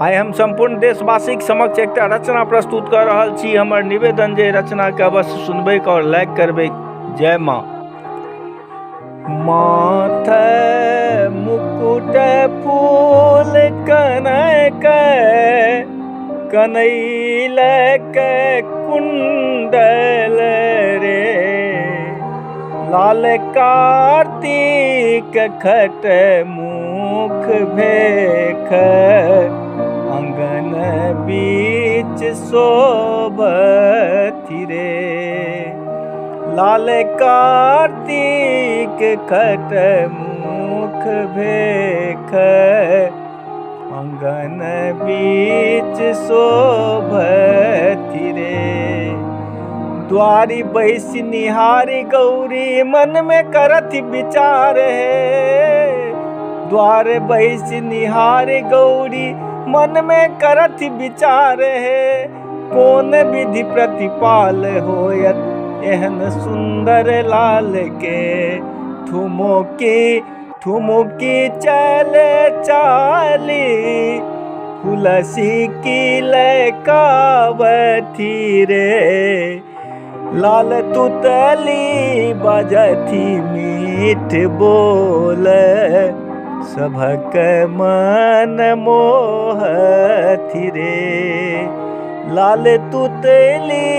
आइ हम सम्पूर्ण देशवासीक समक्ष एकटा रचना प्रस्तुत कऽ रहल छी। हमर निवेदन जे रचनाके अवश्य सुनबैक आओर लाइक करबैक। जय माँ। माथ मुकुट फूल कनक कनैल के कुंडल रे, लाल कार्तिक खट मुख भेख अंगन बीच शोभथि रे, लाल कार्तिक खट मुख भेख अंगन बीच शोभथि रे। द्वारी बैसि निहारी गौरी मन में करथि विचार हे, द्वार बैसि निहारी गौरी मन में करथि विचार हे, कोन विधि प्रतिपाल होयत एहन सुंदर लाल के, ठुमुकी ठुमुकी चले चाली तुलसी की लकावथी रे, लाल तुतली बजथी मीठ बोल सभक मन मोहथी रे, लाल तुतली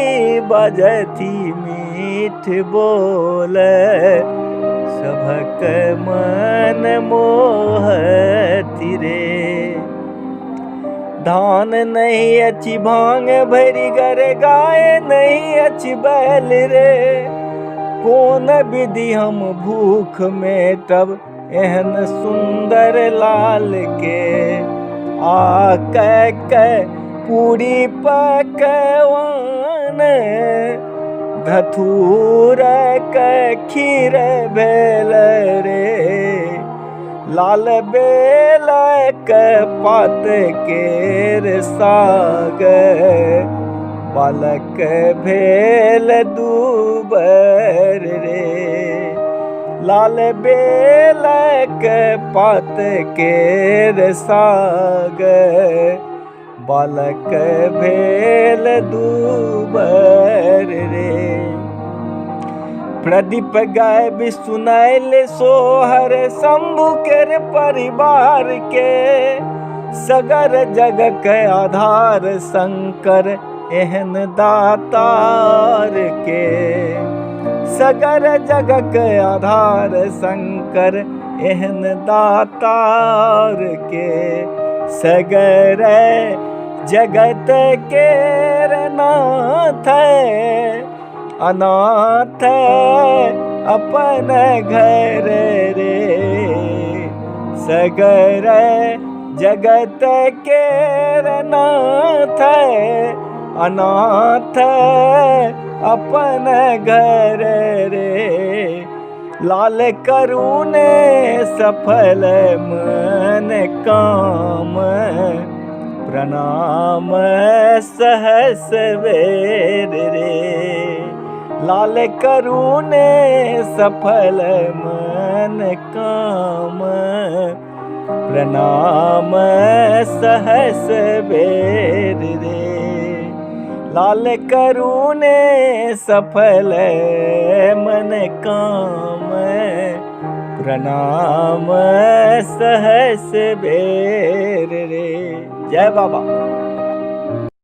बजथी मीठ बोल सभक मन मोहथी रे। धान नहीं अछि भांग भरि गर गाय नहीं अछि बैल रे, कोन विधि हम भूख मेटब एहन सुंदर लाल के, आ कै पूरी पकवान धथूर के खीर भेल रे, लाल बेल के पात केर साग बालक भेल दूबर रे, लाल बेल के पात केर साग बालक भेल दूबर रे। प्रदीप गायब सुनायल सोहर शंभु केर परिवार के, सगर जग के आधार शंकर एहन दातार के, सगर जग के आधार शंकर एहन दातार के, सगर जगत केर नाथ अनाथ अपन घर रे, सगर जगत केर नाथ अनाथ अपन घर रे, लाल करुणे सफल मन काम प्रणाम सहस बेर रे, लाल करुणे सफल मन काम प्रणाम सहस बेर रे, लाल करुणे सफल मन काम प्रणाम सहस बेर रे। जय बाबा।